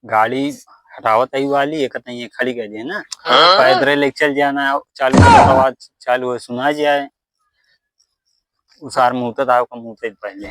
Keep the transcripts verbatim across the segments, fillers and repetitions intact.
गाड़ी हटावत आई वाली, एक तई ये खड़ी कर दिए ना। हाँ? पैदल लेके चल जाना, चालू करत आवाज चालू है, सुना जाए। उसार मुहूर्त आओ का मुहूर्त पहले।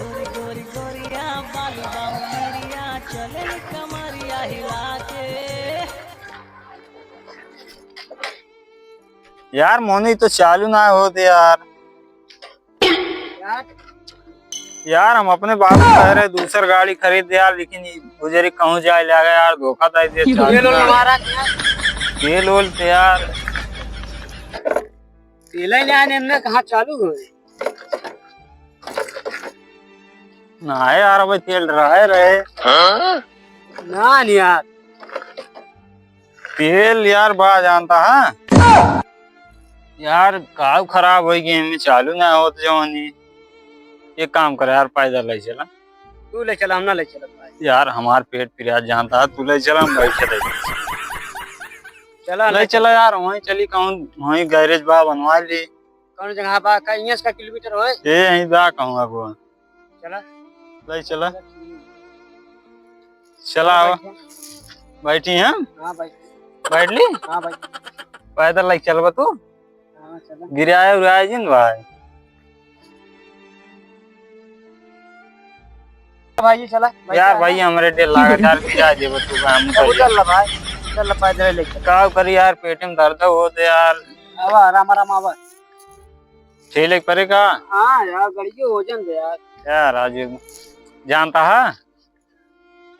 गोरी गोरी गोरिया बाली बाबू मेरिया, चले कमरिया हिला के। यार, मोनी तो चालू ना होत यार। यार, यार, हम अपने बाबू कह रहे दूसर गाड़ी खरीद यार, लेकिन ये बुजुर्ग कहूँ जाए लगा यार, धोखा दे दिया, चालू तेल ओल ना। मारा क्या? तेल ओल तो यार। तेल ही लेने में कहाँ चालू हो? ना यार, अबे तेल रहे रहे। ना, नहीं यार। तेल यार बा जानता है यार, काव खराब हो गए, इनमें चालू ना होत जवानी। एक काम करे यार, पैदल ले चला। तू ले चला, हम ना ले चला भाई। यार हमार पेट पिरात जानता है, तू ले चला, हम बैठ के ले चला। चला, ले ले चला चला। यार, वहीं चली कहूँ, वहीं गैरेज बा, बनवा ली। कौन जगह बा? का इहाँ से का किलोमीटर होए? ए, यहीं बा कहूँ अब। चला। ले चला। चला, आओ। बैठी हम? हाँ, बैठ। बैठ ली? हाँ, बैठ। पैदल लाइक चलबा तू? हाँ, चला। गिराए उराए जिन भाई। भाई, चला, बैठ यार, जा। भाई, हमरे डेढ़ लाख हजार गिरा देबो तू, हम अब चल ला भाई, चल ला, पैदल ले चल। का करी यार, पेट में दर्द होत यार। आवा, आराम, आराम, आवा। ठेले के परे का? हाँ यार, गड़ियो वजन दे यार। यार, आज जानता है?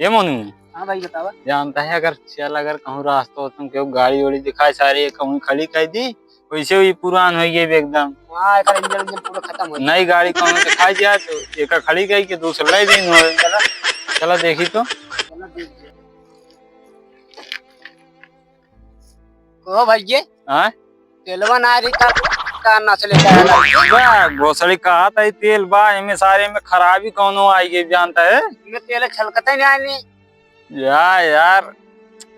ये मोनू। हाँ भाई, बतावा। जानता है, अगर चल, अगर कहूँ रास्ता हो, तुम केहू गाड़ी वाड़ी दिखाए, सारे कहूँ खड़ी कर दी, वैसे भी पुरान हो गई एकदम। हाँ, एकर इंजन, इंजन पूरा खत्म हो गया। नई गाड़ी कहूँ दिखाई दिया, तो एक खड़ी गई कि दूसरा ले दिन हो। चला। चला देखी तो। चला देख लिया। कहो भाई ये, हाँ? तेलवा ना रही का, का ना चले का है? बा, भोसड़ी कहा था, ये तेल बा, इनमें सारे में खराबी कौनो आई गई, जानता है? इनमें तेल छलकते नहीं आने। या यार,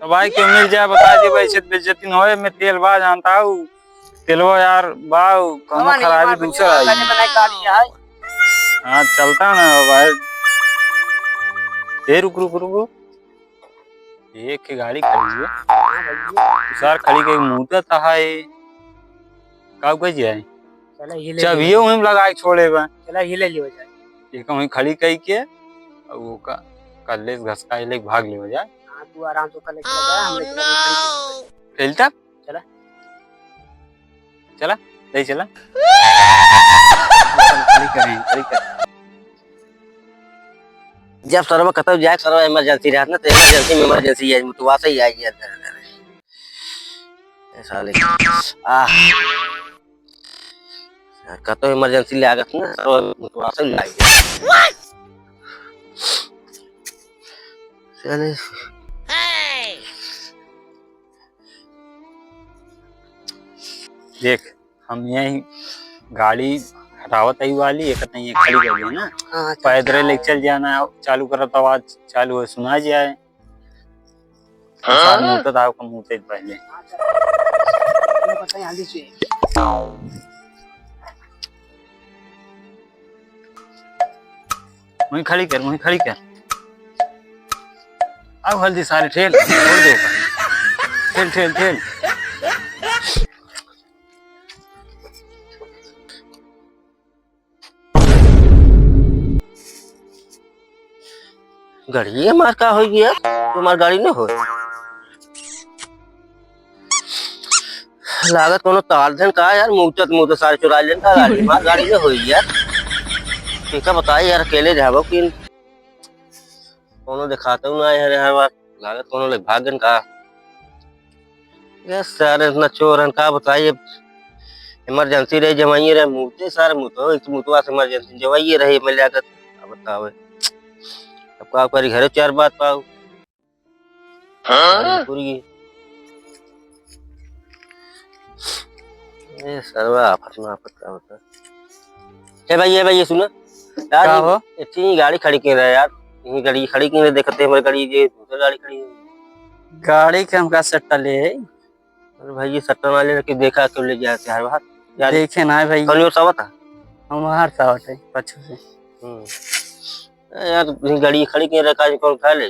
तो भाई क्यों मिल जाए, बता दे भाई, से बेइज्जती न होए, मैं तेल बा जानता हूँ, तेलवा यार बा, कौनो हमारे खराबी हमारे दूसरा आई। बने बनाए गाड़ी है। हाँ, चलता ना भाई। ए, रुक, रुक, रुक, रुक। एक ही गाड़ी खड़ी है। हाँ भैया। सार खड़ी के मुद्दा था है। का कह जाए? चला, ये ले चाबियो लियो। वहीं लगा के छोड़े बा। चला, ये ले लियो जाए। एक वहीं खड़ी कही के, और वो का, कल्लेस घसका ले भाग लियो जाए। हाँ, तू आराम से कल चला जा, हम ले चला, हम ले चला। चला। चला, ले चला। खड़ी करें, खड़ी कर। जब सरवा कतौ जाए, सरवा emergency रहत ना, तो emergency में emergency आई, मुतवा से ही आई है। ए साले। आह। यार, कतौ emergency लागत ना, सरवा मुतवा से ही आई है। साले। देख, हम यही गाड़ी हटावत आई वाली, एक नहीं एक खड़ी कर दी ना। हाँ, अच्छा। पैदल लेके चल जाना, चालू करत आवाज चालू है, सुना जाए। हाँ? साथ में उतर आओ, कम उतर पहले। हाँ, चल। तुम पता है, जल्दी से। वहीं खड़ी कर, वहीं खड़ी कर। आओ हल्दी सारे ठेल, छोड़ दे ऊपर। ठेल, ठेल, ठेल। गड़िए मार का होई गया? तुम्हार गाड़ी न होई। लागत कोनो तार देन का यार, मुतत मुतत सारे चुरा लेन का गाड़ी, मार गाड़ी न होई यार। ठीक है, बताए यार, अकेले जाबो कि कोनो देखाते ना है यार, लागत कोनो ले भागन का। ये सारे इतना चोर हैं, का बताई, अब emergency रहे, जवाइए रहे, मुते सारे मुतो, एक तो मुतवा से emergency जवाइए रहे, मैं लागत, अब बतावे। अब का करी, घरे चार बात पाओ। हाँ? पूरी। ए, सरवा आफत में आफत का होता है। ए भाई, ए भाई, ये सुनो। यार, का ये हो? इतनी गाड़ी खड़ी क्यों रहे यार? ये गाड़ी खड़ी क्यों रहे? देखते हैं हमारी गाड़ी, ये दूसरी गाड़ी खड़ी है। गाड़ी के हमका सट्टा ले आई। अरे भाई, ये सट्टा ना ले, कि देखा क्यों ले जाते हर बार? यार, देखे ना है भाई। कौन और सावत है? हम हर सावत है, पाछू से। हम्म। ए यार, ये गाड़ी खड़ी के रखा है, कौन खा ले?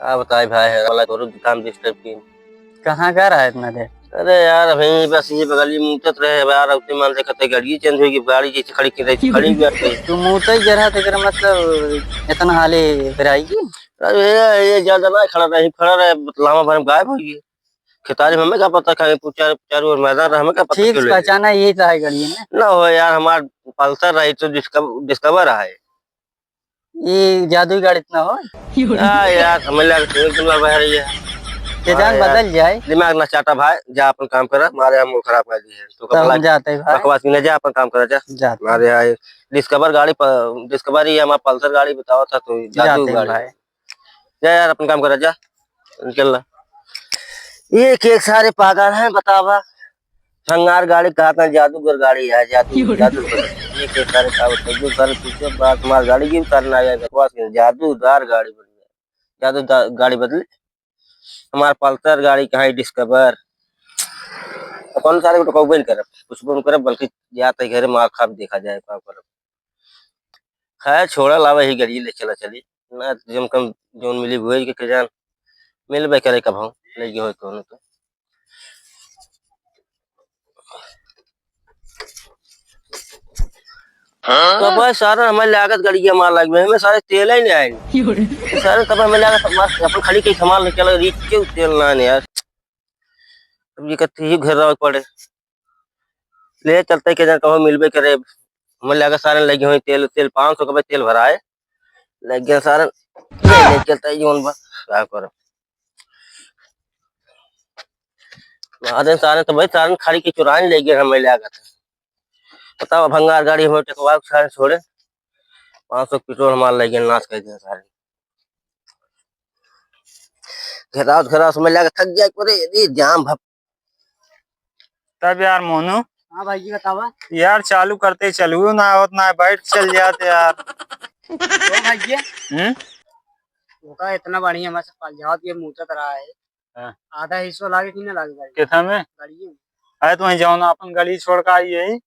का बताए भाई, है वाला तोरो काम disturb की। कहाँ का रहा है इतना देर? अरे यार, अभी बस ये बगल में मूतत रहे, अब यार, उतने मान देखत है, गाड़ी change होगी, गाड़ी जैसे खड़ी की रही, खड़ी भी आते। तू मूतत ही रहा, तेरा मतलब इतना हाले फिर आएगी? अरे ये, ये ज्यादा ना खड़ा रही, खड़ा रहे, लामा भर में गायब हो गई। खेतारी में हमें का पता, कहीं चार, चारों ओर मैदान रहा, हमें का पता ठीक क्यों ले गए? पहचाना यही तो है गाड़ी में। ना हो यार, हमार Pulsar रही तो Discover, Discover है। ये जादू गाड़ी इतना हो। आ यार, हमें लगा कि तुम लोग बह रही है। के जान हाँ यार, बदल जाए। दिमाग ना चाटा भाई, जा अपन काम करा, मारे हम मूड खराब कर दिए। तो तो हम कपड़ा जाते हैं भाई। बकवास की ना, जा अपन काम करा, जा। जाते हैं। मारे यार, Discover गाड़ी पर, Discover ही हमारा Pulsar गाड़ी बतावा था, तो जादू जाते हैं गाड़ी। भाई। जा यार, अपन काम करा, जा, निकल ला। ये के सारे पागल हैं, बतावा। भंगार गाड़ी कहा था, जादूगर गाड़ी है, जादू, जादू। ये के सारे का होता है, जो सारे पीछे बात मार गाड़ी की उतारना है, बकवास कर, जादूदार गाड़ी बन गया, जादूदार गाड़ी बदले। हमार Pulsar गाड़ी कहाँ है, Discover। अपन सारे को टोकबे नहीं करब, कुछ भी नहीं करब, बल्कि जाते घरे मार खाब, देखा जाए का करब। खैर, छोड़ा, लावा ही गाड़ी ले चला चली। ना, जम कम जौन मिली, वही के, के जान मिलबे करे कब हम, ले गए हो कौन तो। तो भाई, सारा हमें लागत गड़िया मार लग में, हमें सारे तेल ही नहीं आए। सारे तब हमें लागत हमार अपन खड़ी के सामान लेके लग, रिच के तेल ना आने यार। अब ये कत्ती ही घर रहा पड़े। ले चलते के जान कहो मिलबे करे। हमें लगा सारे लगे हुए तेल, तेल पाँच सौ का तेल भराए। लग गया सारे। ले, ले चलते ही जीवन बा। क्या करो? मारे सारे तो भाई सारे खड़ी के चुरान ले गए हमें लगा था। बताओ भंगार गाड़ी हमें टकवा के सारे छोड़े। पाँच सौ पेट्रोल हमारे लग गया, नाश कर दिया सारे। घेराव, घेराव समय लगा थक जाए करे, ये जाम भप। तब यार मोनू। हाँ भाई जी, बतावा। यार चालू करते चलू ना होत ना, बैठ चल जाते यार। ओ भाई जी। हम्म? ओका इतना बढ़िया हमारे से पलझावत ये मूतत रहा है। हाँ। आधा हिस्सा लागे कि ना लागे गाड़ी? कितना में? गाड़ी में। अरे तो वहीं जाओ ना, अपन गाड़ी छोड़ के आई है।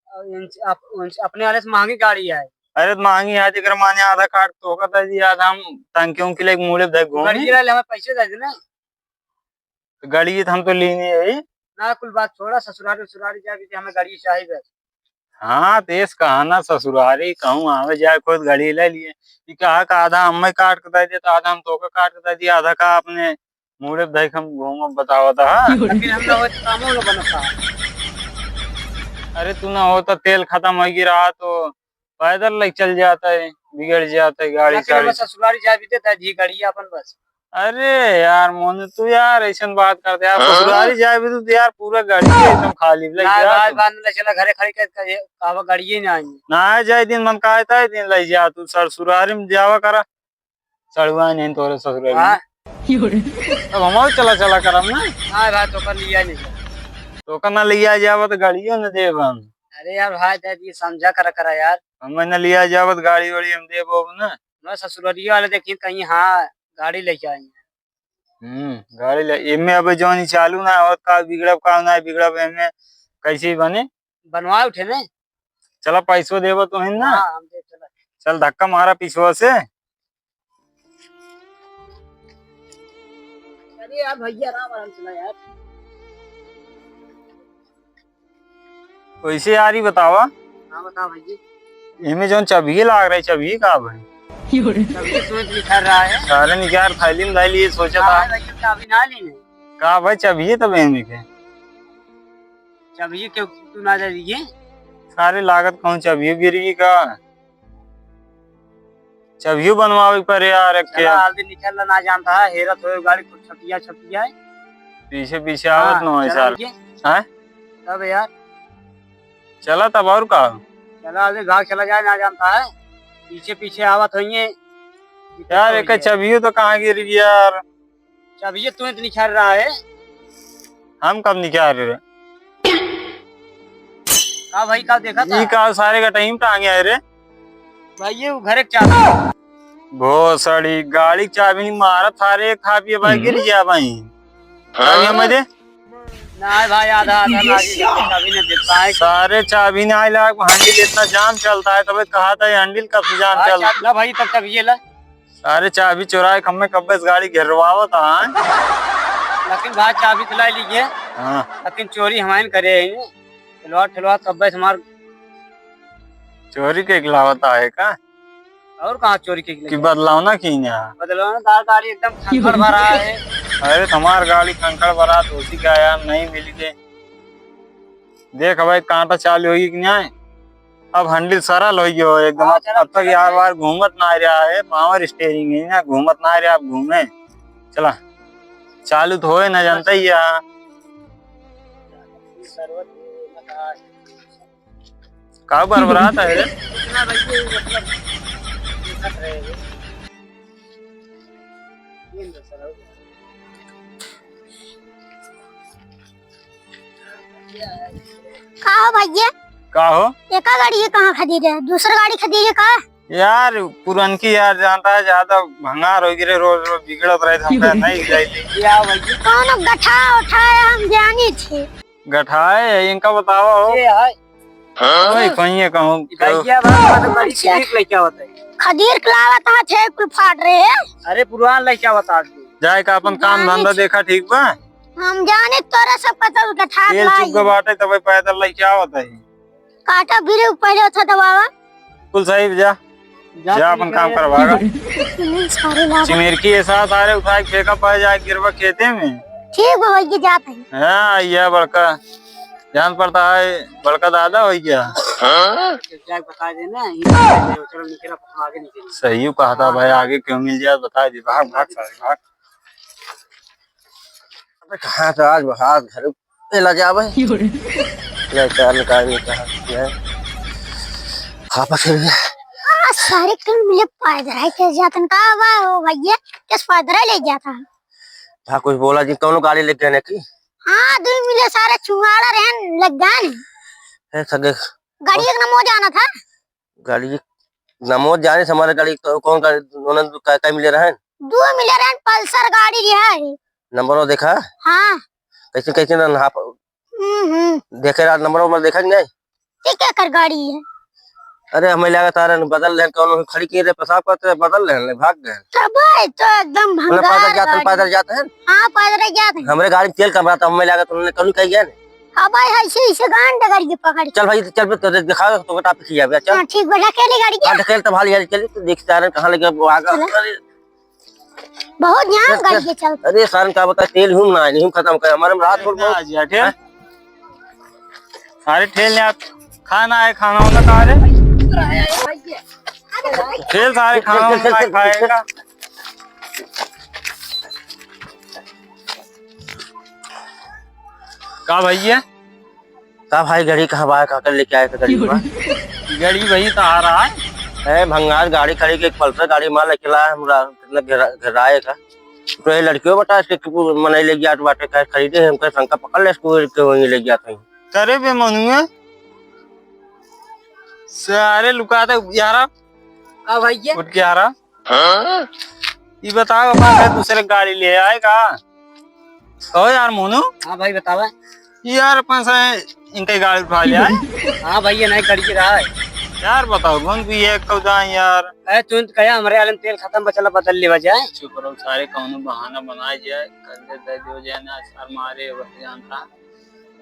और इनसे अप-, उनसे अपने वाले से महंगी गाड़ी है। अरे तो महंगी है, जेकर माने आधा काट तो होगा था जी, आधा हम टंकी उंकी लेके मुड़े धक घूमी। गाड़ी गिरा ले, हमें पैसे दे देना। तो गाड़ी तो हम तो लेने है। ना, कुल बात छोड़ा, ससुरारी, ससुरारी जाके कि हमें गाड़ी चाहिए बस। हाँ, तेज कहा ना, ससुरारी कहूँ आवे जाए, खुद गाड़ी ले लिए। ये कहा का आधा हमें काट के दे दे, तो आधा हम तोके काट के दे दिया, आधा का अपने मुड़े भाई हम घूमब बतावत हा। लेकिन हम ना होत कामो ना बनत हा। अरे तू ना होता, तेल खत्म हो गई रहा तो पैदल लेके चल जाता है, बिगड़ जाता है गाड़ी लेकिन हम साड़ी। ससुरारी जाए भी देता है जी गाड़ी अपन बस। अरे यार मोनू, तू यार ऐसन बात करते यार, हाँ? ससुरारी जाए भी तू तो यार पूरा गाड़ी एकदम खाली लेके ना, जा भाई, तू। बांध ले चला घरे खड़ी कर, कर, ये कहवा गाड़िए ना आई। ना जाए दिन मन कहता है दिन ले जा तू ससुरारी में जावा करा। सड़ुआ नहीं तोरे ससुर हाँ। अब हम चला चला करम ना। हाँ भाई, तो कर लिया नहीं। तो कर ना लिया जावा तो गाड़ियों न देब हम। अरे यार भाई, दे दिए, समझा करा करा यार। हम न लिया जावा तो गाड़ी वाड़ी हम देब अब ना। मैं ससुररिया वाले देखिए कहीं, हाँ, गाड़ी लेके आई। हम्म, गाड़ी ले, एमे अब जौन ई चालू ना होत, का बिगड़ब, का ना बिगड़ब, एमे कैसे बने? बनवा उठे ने। चला, पैसो देबो तुहिन ना। हाँ, हम दे चला। चल, धक्का मारा पीछवा से। अरे यार भैया, आराम, आराम चला यार। वैसे यार, ही बतावा। हाँ, बताओ भैया। एमे जौन चबिये लाग रही, चबिये का भाई? चबिये सोच निकाल रहा है। सारे निकाल थैली में डाल लिए, सोचा था। हाँ, लेकिन चाबी ना ली नहीं। का भाई, चबिये तब एमे के? चबिये क्यों तू ना दे दिए? सारे लागत कहूँ चबिये गिरी का? चबियो बनवावे के परे यार, एक चला, के। हल्दी निकल ना जानता है, हेरत हो गाड़ी को छपिया, छपिया है। पीछे, पीछे आवत हाँ, न हो चला सार। ये। हैं? तब यार। चला तब और का? चला, अभी भाग चला जाए, ना जानता है। पीछे, पीछे आवत होइए। यार, एक चबियो तो कहाँ गिर गया यार? चाबिये तू तो निकाल रहा है। हम कब निकाल रहे? का भाई, का देखा था? ई का सारे का टाइम टांगे है रे? भाई, ये वो घर एक चाबी। भोसड़ी, गाड़ी क चाबी नहीं मारत, सारे खा पिए भाई गिर गया भाई। चाबी हमें दे। नहीं भाई, आधा आधा गाड़ी लेके चाबी नहीं देता है। सारे चाबी नहीं आए लाग, handle इतना जाम चलता है, तबे कहा था handle कब से जाम भाई, चल। चाबी ला भाई, तब तब ये ला। सारे चाबी चुराए, हमें कब्बे से गाड़ी गिरवावत है। लेकिन भाई, चाबी तो ला लीजिए। हाँ। लेकिन चोरी हमारे करे है, ठेलवा ठेलवा कब्बे से हमार चोरी के लावत है का? और कहाँ चोरी के कि बदलाव ना की ना? बदलाव ना, तार गाड़ी एकदम खंखड़ भरा है। अरे, तुम्हार गाड़ी खंखड़ भरा तो उसी का यार नहीं मिल के। देख भाई, कांटा चालू होई कि नहीं? अब handle सरल हो गयो एकदम। हाँ, अब, चला, अब तक चला, यार चला। बार घूमत ना रहा है, power steering है ना, घूमत ना रहा, अब घूमे। चला, चालू तो होए ना, जानता ही है। का बरबरात है रे? इतना भाई, ये मतलब, ये सब रहे हैं। ये अंदर से रहो। का हो भैया? का हो? एका गाड़ी ये कहाँ खरीदे? दूसरा गाड़ी खरीदे का? यार, पुरनकी यार, जानता है, ज्यादा भंगार हो गिरे, रोज रोज बिगड़त रहे, हम कहे नहीं जाए। क्या भैया? कौन गठा उठाया, हम जानी थे। गठाए है, इनका बतावा हो। ये है। हाँ? वही कहीं है, कहूँ, ई भैया बा, तो बड़ी अच्छा। खदीर लेके आवत है। खदीर के लावत है, छे कुल फाट रहे हैं। अरे, पुरान लेके आवत आज भी। जाए का अपन काम जाने धंधा छी। देखा, ठीक बा? हम जाने तोरा सब का तो गठा तेल लाई। चुक के बाटे, तबे पैदल लेके आवत है। काटा भिरे पहले उठा दबावा। कुल सही जा। जा जा तू अपन काम निकल। करवागा। सारे लाग। चिमेरकी ऐसा सारे उठा के फेंका पाए जाए गिरवा खेते में। ठीक बा, होइके जात है। हाँ, ये बड़का जान पड़ता है, बड़का दादा हो गया। हाँ? जाके बता देना, ये चलो निकल, अपन आगे निकल। सही कहा था भाई, आगे क्यों मिल जाए, बता दे, भाग, भाग, सारे, भाग। अबे कहाँ से आज बहार घर पे ला जावे? ले चार निकाल निकाल, ले। वापस चल गया। आ, सारे क्यों मिले पैदल है, कैसे जातन का बा हो भैया, किस पैदल ले जाता है? हाँ, कुछ बोला जी, कौनो गाड़ी लेके गए ना की? हाँ, दो मिले सारे चुहाड़ा रहन लग गए। ए, सगे। गाड़ी एक नमो जाना था। गाड़ी नमो जाने से हमारे गाड़ी तो कौन गाड़ी, उन्होंने का, का मिले रहन? दो मिले रहन, पल्सर गाड़ी रहा है। नंबर वो देखा? हाँ। कैसे, कैसे ना, हाँ, प-, हम्म, हम्म। देखे रहा, नंबर, नंबर देखा कि नहीं? ये क्या कर गाड़ी है? अरे, हमें लगा तारा ने बदल लेहन, कौनो खड़ी किए रहे, पेशाब करते रहे, बदल लेहन, ले भाग गए। तबे तो एकदम मतलब पैदल भंगार जाते हैं, गाड़ी। पैदल जाते हैं? हाँ, पैदल जाते हैं। हमरे गाड़ी में तेल कम रहा था, हमें लगा तो उन्होंने कौनो कही गया नहीं। हाँ भाई, ऐसे, ऐसे गांड डगर के पकड़ के। चल भाई, चल बे, तो दिखा, तो टॉप खिया बे, चल। हाँ, ठीक बा, ढकेल गाड़ी के। हाँ, ढकेल तो भाल यार, चल, तो देख तारा कहाँ लगे, वो आगा। चला। अरे। बहुत जाम चल, गाड़ी चल। के चलते। अरे सारन का बता, तेल हूँ ना, नहीं खत्म कर, हमारे में रात भर ना बहुत आ जिया, ठेल। हैं? सारे ठेल ने आप खाना है, खाना होना कहाँ रे? ठेल सारे चल, खाना चल, होना चल, चल, खाएगा। का भैया? का भाई, गाड़ी कहाँ बा, का कर लेके आए थे गाड़ी बा? गाड़ी वही तो आ रहा है। ए, भंगार गाड़ी खड़ी के, एक पल्सर गाड़ी माल निकला है, हमरा कितना घेरा-, घेराए का। तो ये लड़कियों बता, इसके कि मनई ले गया बाटे, कहे खरीदे, हम कहे शंका पकड़ ले, इसको के वहीं ले गया था। करे बे मनुए, सारे लुकाते यारा। का भैया? उठ के यारा। हाँ? ई बताओ, अपन से दूसरे गाड़ी ले आए का? कहो यार मोनू। हाँ भाई, बतावा। यार, अपन से इनके गाड़ी उठा ले आए। हाँ भैया, नहीं गाड़ी के रहा है। यार बताओ, कौन भी है, कब जाए यार? अरे, तू तो कहा हमारे आलम तेल खत्म बचला, बदल लेवा जाए। चुप रहो, सारे कौनो बहाना बनाए जाए, कर दे, दे दो जाए ना, सर मारे, वह जानता।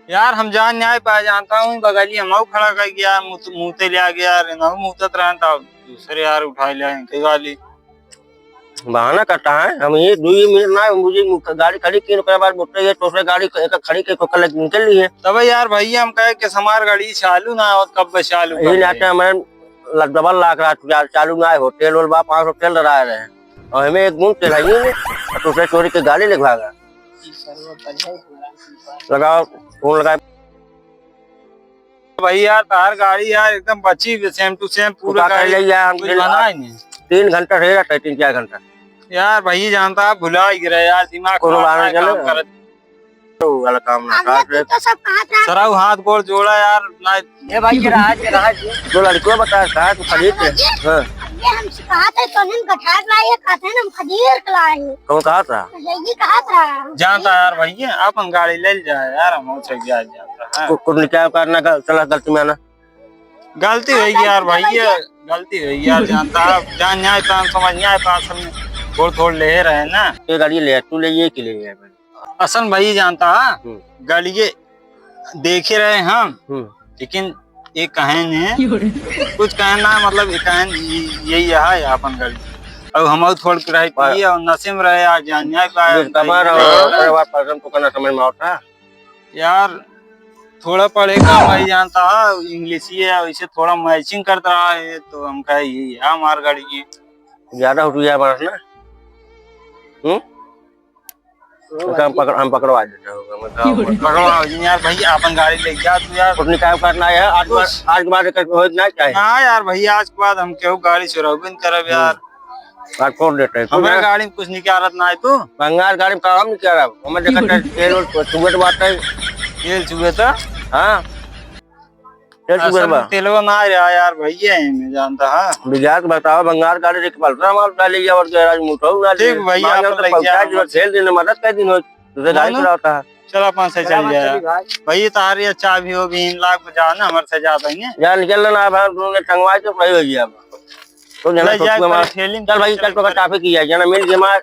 यार, हम जान न्याय पाए, जानता हूँ, बगलिया मऊ खड़ा कर गया, मुत-, मुते ले आ गया, रे ना मुतत रहन, तब दूसरे यार उठा ले आए, कई वाली। बहाना करता है, हम ये दो ही मिनट ना, मुझे मुत-, गाड़ी खड़ी की, ओकरे बाद मोटर ये दूसरे गाड़ी क-, एक खड़ी के, ओकर लग निकल ली है। तब यार, भैया, हम कहे कि हमार गाड़ी चालू ना हो, कब चालू यही कर नाते दे? हमारे ल-, डबल लाख रहा, चालू ना हो, तेल वेल बा, पाँच सौ तेल डरा रहे हैं, और हमें एक बूंद तेल है ही नहीं, और दूसरे चोरी के गाड़ी ले भागा। लगाओ, फोन लगाए। भाई यार, तार गाड़ी यार एकदम बची, same to same पूरा तो का गाड़ी कर ले यार, हम कुछ दिन बना ही नहीं। तीन घंटा रह जाता है, तीन चार घंटा। यार भाई जानता, भुला ही गया यार, दिमाग कोनो खराब बाहर है, चले काम गए। करत। तो वाला काम ना हम लोग काट रहे। तो सब कहाँ पे सराऊ हाथ गोड़ जोड़ा यार, ना। ए भाई, ये रहा, ये रहा, ये। जो लड़कियों बता, कहा तू खरीद ले। हाँ। ये हम सिखात है, तो हम गठार लाए, कहते हैं हम खदीर लाए। कौन कहत रहा? ये कहत रहा। जानता यार भैया, अपन गाड़ी ले जा यार, हम हो सक जाए जानता है। कु-, कुछ निकाल करना गल-, चला गलती में आना। गलती हो गई यार भैया, गलती हो गई यार, जानता है, जान न्याय पान समझ न्याय पान सब थोड़ थोड़ ले रहे हैं ना। ये गाड़ी ले, तू ले ये कि ले यार। असल भाई जानता है, हम्म। गाड़ी ये देखे रहे हम, हम्म। लेकिन ये कहे ने, कुछ कहे ना, मतलब ये कहे न, ये, यही है अपन गाड़ी। अब हम थोड़ के रहे पिए और नशे में रहे, आज जान न्याय पाए, कमा रहा हूँ, ओकरे बाद पसंद तो करना समझ में आवता। यार, थोड़ा पढ़े का भाई जानता है, इंग्लिश ही है, वैसे थोड़ा मैचिंग करता रहा है, तो हम कहे, "यही है हमार गाड़ी ये।" ज्यादा हो गया बरस ना। हम्म? तो हम पकड़, हम पकड़वा देते हैं, हम पकड़वा देते हैं। पकड़वा दीजिए यार भाई, अपन गाड़ी ले जा तू यार। कुछ निकाल करना है, आज के बाद, आज के बाद करके हो ना चाहे। हाँ यार भैया, आज के बाद हम क्यों गाड़ी चुरावे न करब यार। हम्म। आज छोड़ देते हैं। तू हमारे ना गाड़ी में कुछ निकालत ना है तू। भंगार गाड़ी में काम नहीं कर रहा। हमें देखा तेल, तेल चुबे तो बात है। तेल चुबे तो? हाँ। तेल चुबे असल बा। में तेलवा ना आ रहा यार भैया, एमे जानता है। बिगाड़ के बताओ, भंगार गाड़ी देख पलटा मार डाली या और गैराज में उठाओ ना ठीक दे। भैया, मान जाओ अपन तो ले पहुंचा जाओ। दे, तेल देने मदद कर दिन हो। दूसरे गाड़ी ना? चलाता है। चल अपन से चल जाए। भाई, ये तार ये चाबी हो भी इन लाख बजा ना, हमारे से जा देंगे। जा निकल ना, भाई, दोनों के टंगवा के सही हो गया। तो जना ले तो जाए, तू हमारा पहले ठेली में चल भाई, चल चल तो पहले। काफी किया, जना मिल के मार।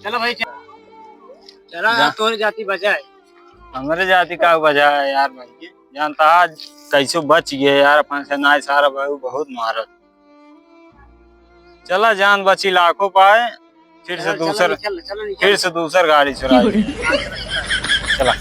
चलो भाई, चल। चला जा। यार, तोरे जाति बजाए। हमरे जाति का बजाए यार भाई, जानता आज कैसे बच गए यार, अपन से नाय सारा भाई बहुत मारत। चला जान बची लाखों पाए, फिर से चला, चला, दूसर, निकल, चला, निकल। फिर से दूसर गाड़ी चुराई। चला।